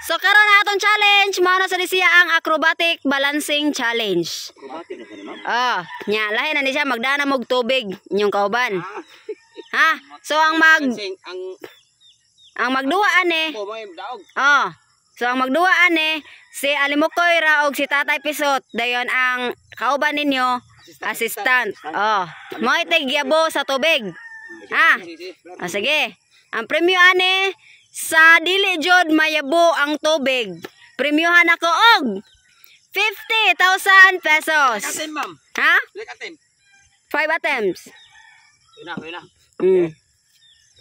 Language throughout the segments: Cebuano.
So karon na atong challenge, mao na sa siya ang acrobatic balancing challenge. Acrobatic na ma'am. Oh, nya lahi na ni siya magdana mog tubig inyong kauban. Ha? So ang ang magduwa ani. Oh. So ang magduwa ani si Alimukoy ra og si Tatay Pisot, dayon ang kauban ninyo assistant. Oh, mo ite gyabo sa tubig. Ha? Ah, sige. Ang premyo ani sa dili jud mayabo ang tubig. Premyohan ako og 50,000 pesos. Attempt, ma'am. Ha? Like attempt. 5 attempts. Yun na.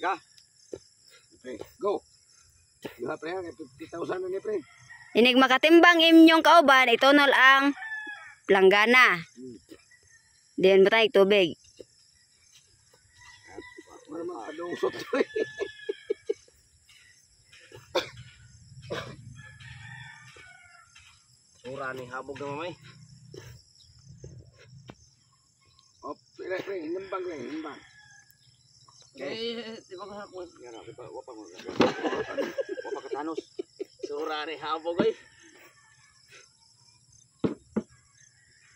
Ka. Okay, go. Yuha pre, 50,000 na ni pre. Inig makatimbang inyong kauban, itunol ang planggana. Diyan ba tayo tubig? Wala makadungsot to eh. Sura ni habog na mamay. Oh, pre, pre, hinimbang pre, hinimbang. Eh, di ba ka ako? Yan, di ba, wapa mo. Wapa ka Thanos. Sura ni habog ay.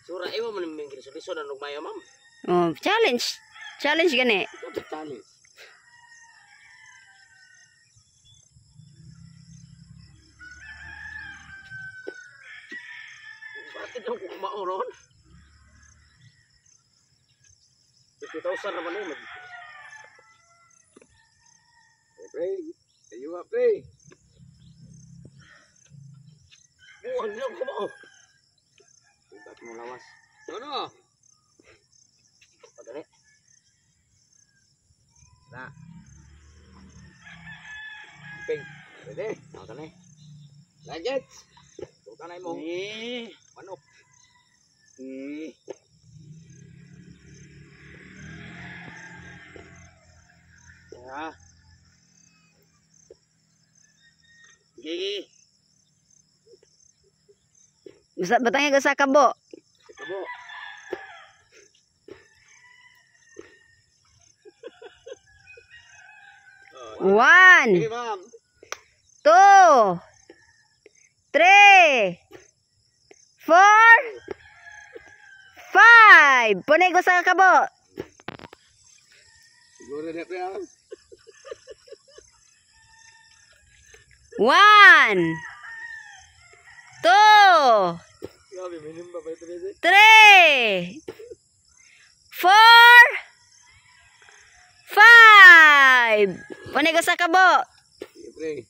Sura imo man ning gilisod na nugmayo, ma'am. Oh, challenge. Challenge gani. Challenge. Bakit lang kung mauron? 50,000 naman eh. Pre, ayo nga pre. Buwan lang kumao. Ugat mo lawas. Ano? Padali. Na. Ping. Pwede. Naka na eh. Lagets. Tuka na mo. Eh. Manok. Eh. Ah. Gigi. Basta batangay ka sa kabo. Kabo. One. Hey, ma'am. 2, 3, 4, 5. Punay ko sa kabo. Siguro na pre. 1, 2, 3, 4, 5. Punay ko sa kabo. Pre.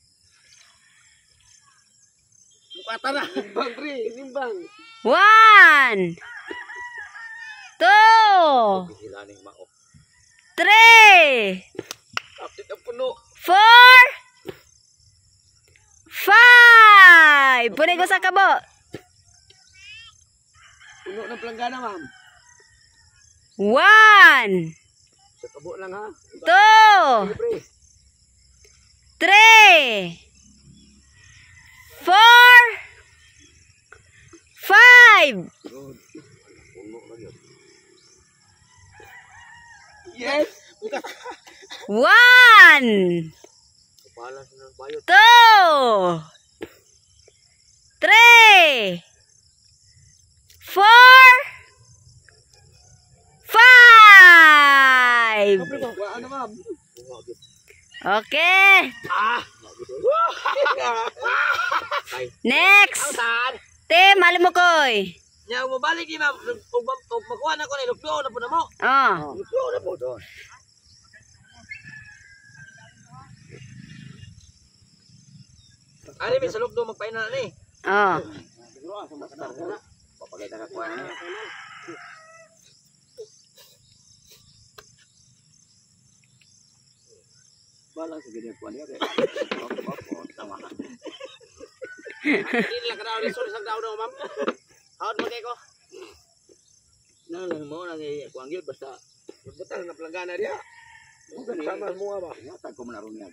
Bukata na. Nimbang pre, nimbang. 1, 2, 3, 4, 5. Punay ko sa kabo. Puno ng planggana, ma'am. 1, Sa kabo lang ha. 2, 3, 4, 5. Yes. 1, 2, 3, 4, 5. Okay. Next. Team Alimukoy. Nya mo balik ni ma'am, ug makuha na ko ni luklo na po na mo. Oh. Luklo na po doon. Ari mi sa lukdo magpaina na ni. Oh. Papagay na ko ani. Bala sa gid ko ani. Tama. Hindi lang daw ni sorry sa daw daw ma'am. Hawd mo kay ko. Nang lang mo nang kuang gyud basta butang na planggana diha. Sama mo ba? Yata ko man aron yan.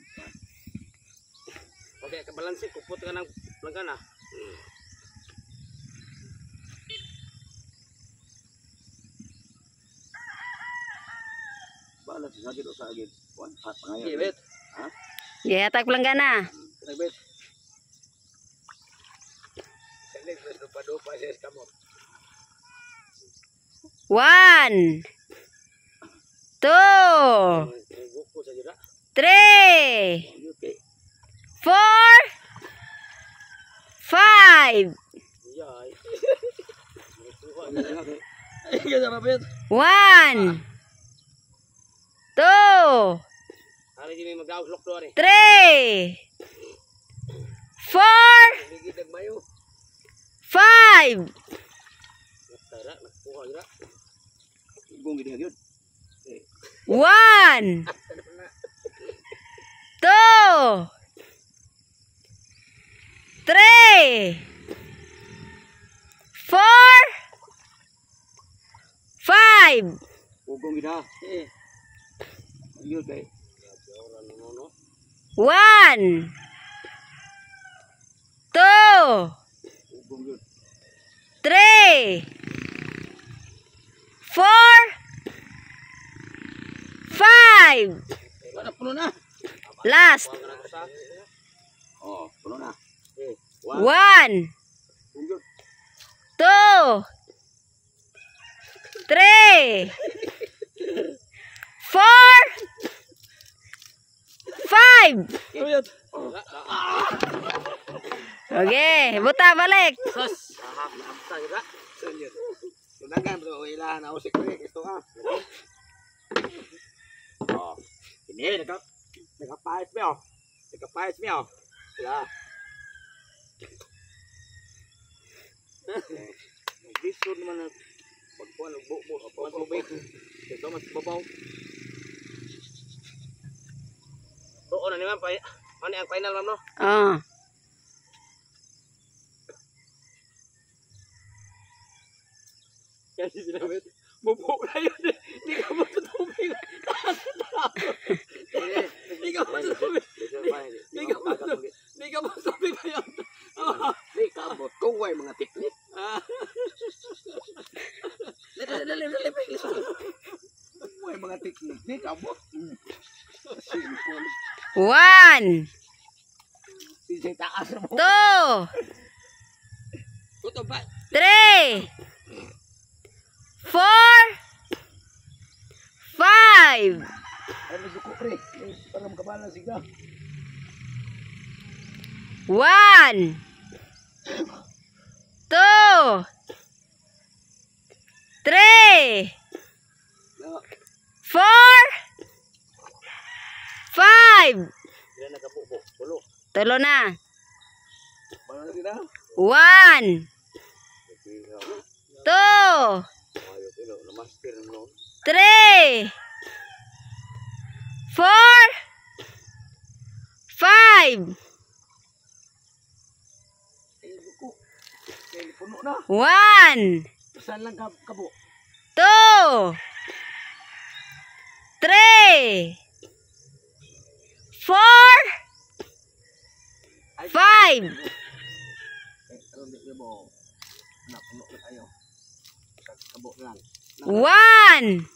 Okay, kabalanse kupot ka ng planggana. Bala sa sagid o sagid. Kuan hat pangayo. Bet. Ha? Gihatag planggana. Bet. 1, 2, 3, 4, 5. 1, 2, 3, 4, 5. 1, 2, 3, 4, 5. 1, 2, 3, 4, 5. Last. 1, 2, 3, 4, 5. Okay, buta balik. Oh. One, 2, 3, 4, 5. 1, 2, 3, 4, 5. Tulo na. 1, 2, 3, 4, 5. 1, 2, 3, 4, 5. 1,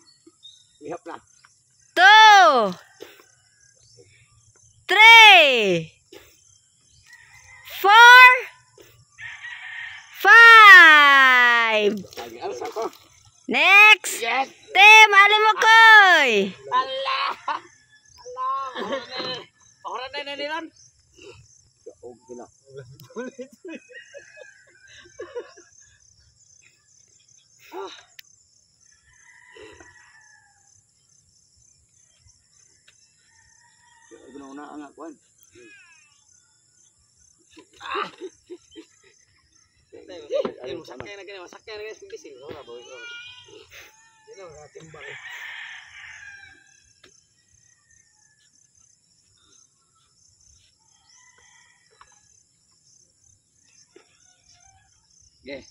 2, 3, 4, 5. Next. Team Alimukoy. Allah. Allah.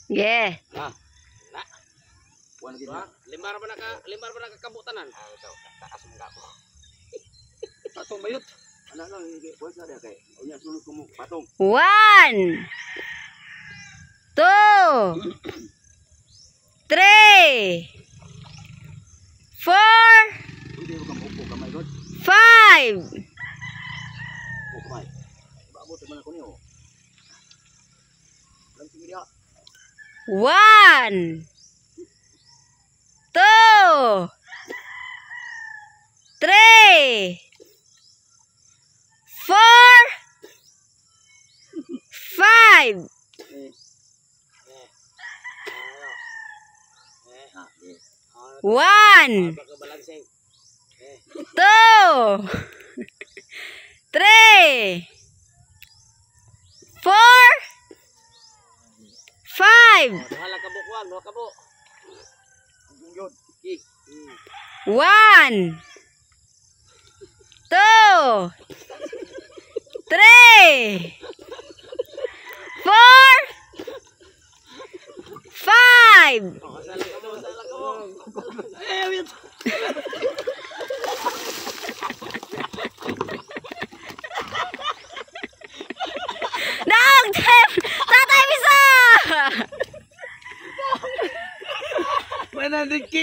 Yeah. Limbar pa na kakabutanan. Taas mo gabo. Patong bayot. 1, 2, 3, 4, 5. One, two, three, four, five. One, two, three, four, five. Duha lang ka bukwang, duha ka bu. Yun. One, two, three, four, five. Eh, wait. Daog, Tim! Tatay Bisa! 100K.